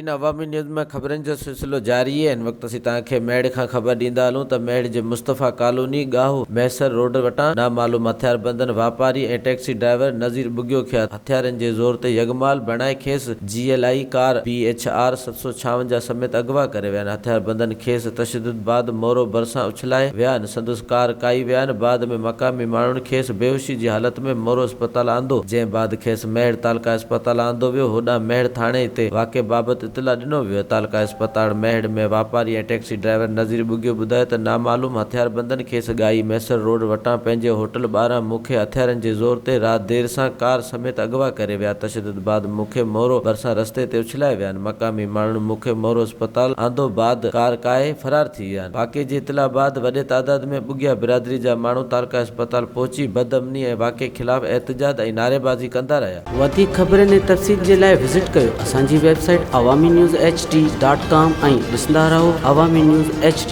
ناظرين عوامي نيوز ۾ خبرن جو سلسلو جاري آهي هن وقت اسين توهان کي ميهڙ کان خبر ڏيندا هلون ته ميهڙ جي مصطفيٰ ڪالوني ڳاهو مهيسر روڊ وٽان نامعلوم هٿياربندن واپاري ۽ ٽيڪسي ڊرائيور نذير ٻگهيو کي هٿيارن جي زور تي يغمال بڻائي کيس G L I car B H R 756 سميت اغوا ڪري ويا آهن هٿياربندن کيس تشدد بعد مورو ڀرسان اڇلائي ويا آهن سندس ڪار ڪاهي ويا آهن بعد ۾ مقامي ماڻهن کيس بيهوشي جي حالت ۾ مورو اسپتال آندو جنهن بعد کيس ميهڙ تعلقه اسپتال آندو ويو، هوڏانهن ميهڙ ٿاڻي تي واقعي بابت اطلاع ڏنو ويو، تعلقه اسپتال ميهڙ ۾ واپاري ۽ ٽيڪسي ڊرائيور نذير ٻگهيو ٻڌايو ته نامعلوم هٿياربندن کيس ڳائي ميسر روڊ وٽان پنهنجي هوٽل ٻاهران مون کي هٿيارن جي زور تي رات دير سان ڪار سميت اغوا ڪري ويا، تشدد بعد مون کي مورو ڀرسان رستي تي اڇلائي ويا آهن، مقامي ماڻهن مون کي مورو اسپتال آندو بعد ڪار ڪاهي فرار ٿي ويا آهن، واقعي جي اطلاع بعد وڏي تعداد ۾ ٻگهيا برادري جا ماڻهو تعلقه اسپتال پهچي بدامني ۽ واقعي خلاف احتجاج ۽ نعريبازي ڪندا رهيا. وڌيڪ خبرن ۽ تفصيل جي لاء وزٽ ڪيو اسان جي website Awami news H D dot com ۽ ڏسندا رهو عوامي نيوز ايڇ ڊي.